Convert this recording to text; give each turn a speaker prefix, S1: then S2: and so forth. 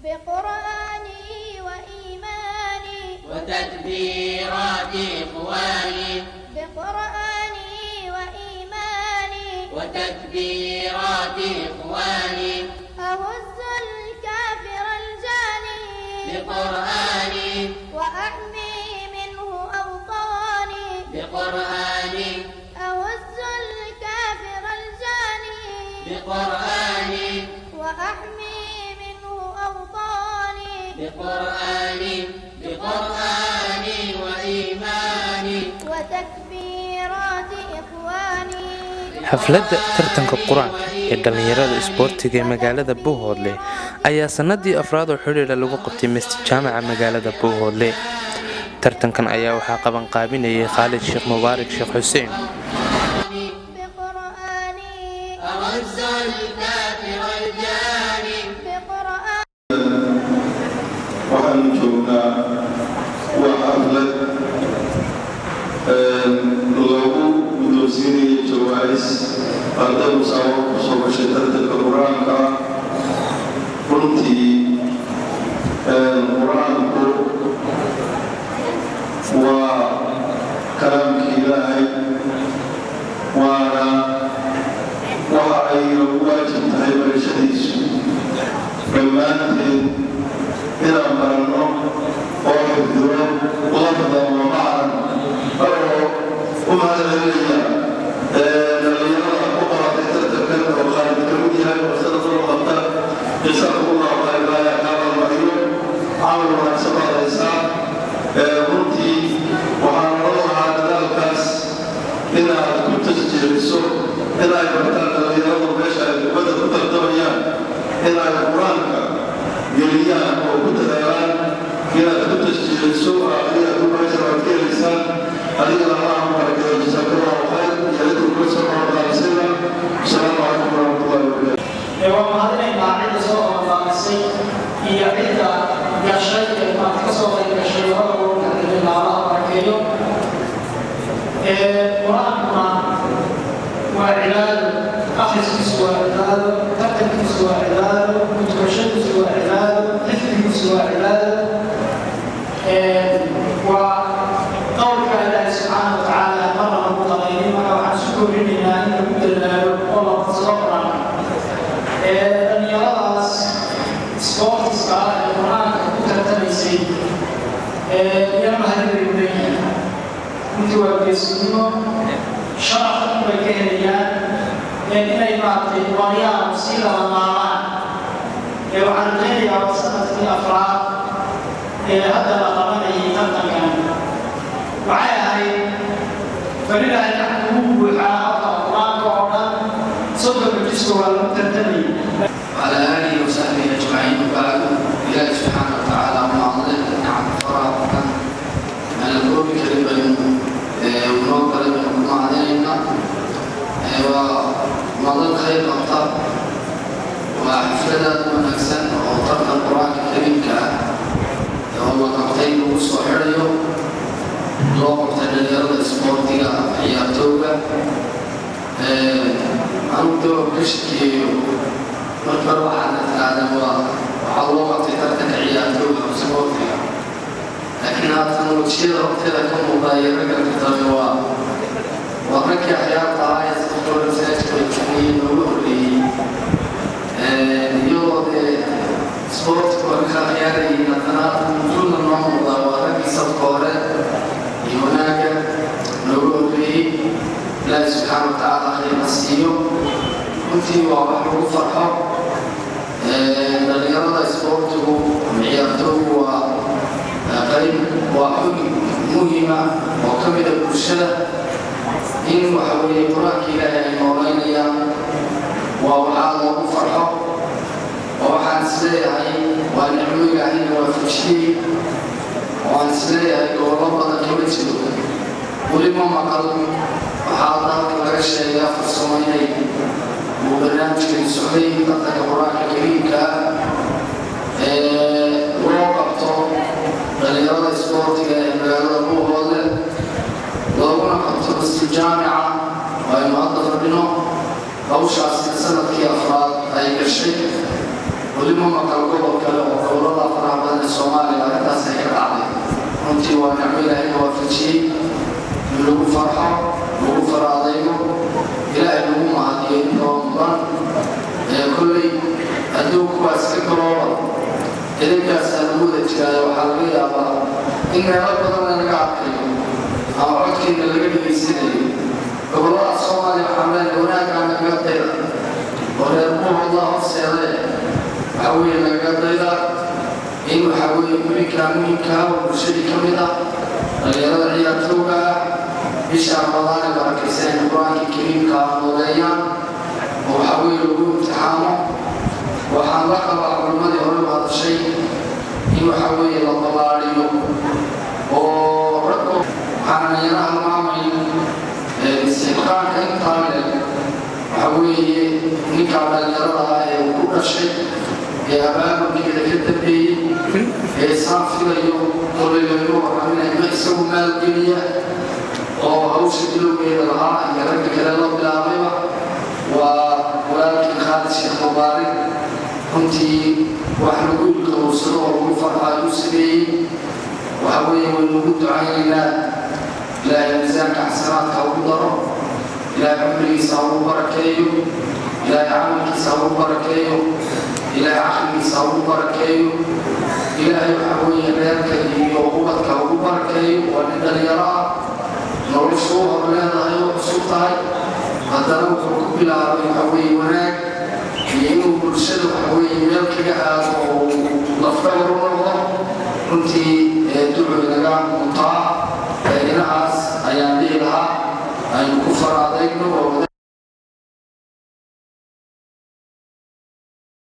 S1: بقرآني وإيماني
S2: وتكبيرات إخواني.
S1: بقرآني وإيماني
S2: وتكبيرات إخواني.
S1: أهز الكافر الجاني
S2: بقرآني
S1: وأحمي منه أوطاني.
S2: بقرآني
S1: أهز الكافر الجاني
S2: بقرآني
S1: وأحمي منه أوطاني.
S2: بقرآني، بقرآني وإيماني
S1: وتكبيرات إخواني.
S3: Xafladda tartanka qur-aanka ee dhallinyarada isboortiga ee magaalada Buuhoodle ayaa sanadii afraad oo xidhiidha lagu qabtay Masjid Jaamaca magaalada Buuhoodle. Tartankan ayaa waxaa qabanqaabinayay Khaalid Sheekh Mubaarak Sheekh Xuseen.
S1: بقرآني
S2: أهز الكافر الجاني.
S1: بقرآني.
S4: Waxaanu joognaa waa xaflad loogu guddoonsiinayo jawaa'is arday musaabaqo ku soo gashay tartanka qur-aanka. Runtii qur-aanku waa kalaamkii Ilaahay, waana waxa ay nagu waajib tahay barashadiisu dhammaanteed, inaan baranno oo xifdino lafdan wa macnan. Oo u mahadcelinaya dhalinyarada ku qabatay tartankan oo Khaalid ka mid yahay oo sanad loo qabta. Jasaakum Allahu khayr, Ilaahay kaa abaalmariyo, camal wanaagsan baad haysaa. Runtii waxaan oran lahaa dadaalkaas inaad ku tasjiiciso in ay bartaan dhalinyaradu meesha ay kubadda ku tartamayaan in ay qur-aanka geliyaan oo ku dadaalaan, inaad ku tasjiiciso. Adiga meesha waad ka helaysaan, adigana Allah ku barakeeyo. Jasaakallahu khayr iyo cidda kula soo qabanqaabisayba. Asalaamu calaykum waraxmatullahi wabarakaatu.
S5: Waa mahadinaynaa cidda soo qabanqaabisay iyo cidda gashay ee maanta ka soo qayb gashay. Labadaba u mahadcelin, Allaha barakeeyo. Qur-aankuna waa cibaado, akhriskiisu waa cibaado, tartankiisu waa cibaado, kutukashadiisu waa cibaado, xifdigiisu waa cibaado. Waa qowlka Ilaahi subxaana wa tacaala, marna lagu qabaynin. Marka waxaan isu koorinaynaa in lagu dadaalo oo la badsado qur-aanka. Dhalinyaradaas sportiska ah ee qur-aanka ku tartamaysay iyana mahadin bay u leeyihiin. Runtii waa geesinimo, sharaf bay ka helayaan inay maaragtay waryaan sii laba maalaan. Waxaan rajaynayaa waa sanadkii afraad ee hadda la qabanayay tartankan. Waxay ahayd falilaahi alxamdu, wuu buuxaa halka qur-aanka oo dhan, 30-ka jiska waa lagu tartamayay.
S6: وعلى آله وصحبه أجمعين، وبعد. إلهي سبحانه وتعالى معظم نعم فرا من القرب كريم ونوكل معدننا ومضى خير أبطال وحفلة wanaagsan oo tartan qur-aanka kariimka ah oo la qabtay, lagu soo xidhayo, loo qabtay dhalinyarada isboortiga, ciyaartooga. Anugu dawab ka shakiyeeyo marka hore waxaad tirahdeen waa waxaa loo qabtay tartanka ciyaartooga isboortiga, laakiin haatan wajiyada horteeda ka muuqda iyo ragga tartamay waa raggii axyaarta ahaa ee safka hore masaajidka ay tukanayeen noogu horreeyey, iyadoo dee isboortigu ay ka ciyaarayeen. Haddana haatan wujuudna noo muuqda waa raggii safka hore iyo wanaagga noogu horreeyey. Ilaahi subxaana wa tacaala khayrna siiyo. Runtii waa wax lagu farxo. Dhalinyarada isboortigu ama ciyaartoogu waa qayb, waa xubin muhima oo ka mida bulshada. In waxa weeye qur-aanka Ilaahay ay noolaynayaan waa waxaa loogu farxo, oo waxaan isleeyahay waa nicmo Ilaahayna waafajiyey, oo aan isleeyahay gobollo badan kama jiro, weli ma maqal. Waxaa dalka laga sheegay 4 sano inay uu barnaamijkani socday, tartanka qur-aanka kariimka ah ee loo qabto dhalinyarada isboortiga ee magaalada Buuhoodle, looguna qabto Masjid Jaamica oo aynu hadda fadhino. Hawshaasina sanadkii afraad ay gashay. Weli ma maqal gobol kale oo gobollada Edeggaasaa lagu wada jiraayo. Waxaa laga yaabaa in meelo badan lanaga arkayo ama codkeenna laga dhegaysanayo gobollada Soomaaliya. Waxaan leenahay wanaaggaa nagaga dayda oo reer Buuhoodlaa horseedae. Waxaa weeye nagaga dayda in waxaa weeye muhinkaa muhimkaa oo bulshadii ka mid ah, dhalinyarada ciyaartooga ah, bisha Ramadaan ee barakaysan in Qur-aankii Kariimka ah nooleeyaan oo waxaa weeye lagu imtixaamo. Waxaan la qabaa culimmadii hore u hadashay in waxaa weeye la ballaariyo oo raggo. Waxaan yana halmaamayn isxilqaanka intaa leh, waxaa weeye ninkaa dhalinyarada ah ee uu ku dhashay ee abaabulkeeda ka dambeeyey ee isaan filayo kolay laynu warraminayno, isagu maalgeliya oo hawsha bilowgeeda lahaa iyo ragga kale la bilaabayba, waa walaalkii Khaalid Sheekh Mubaarig. Runtii wax lagu ilqabowsado oo lagu farxa ayuu sameeyey. Waxa weeye waynu ugu ducaynaynaa. Ilaahay miisaanka xasanaadka ha ugu daro, Ilaahay cumrigiisa ha ugu barakeeyo, Ilaahay camalkiisa ha ugu barakeeyo, Ilaahay caqligiisa ha ugu barakeeyo, Ilaahay waxa weeye reerka iyo ubadka ha ugu barakeeyo. Waa nin dhalinyaro ah, noloshu u hor leedahay oo cusub tahay, haddana wuxuu ku bilaabay waxa weeye wanaag iyo inuu bulshada waxa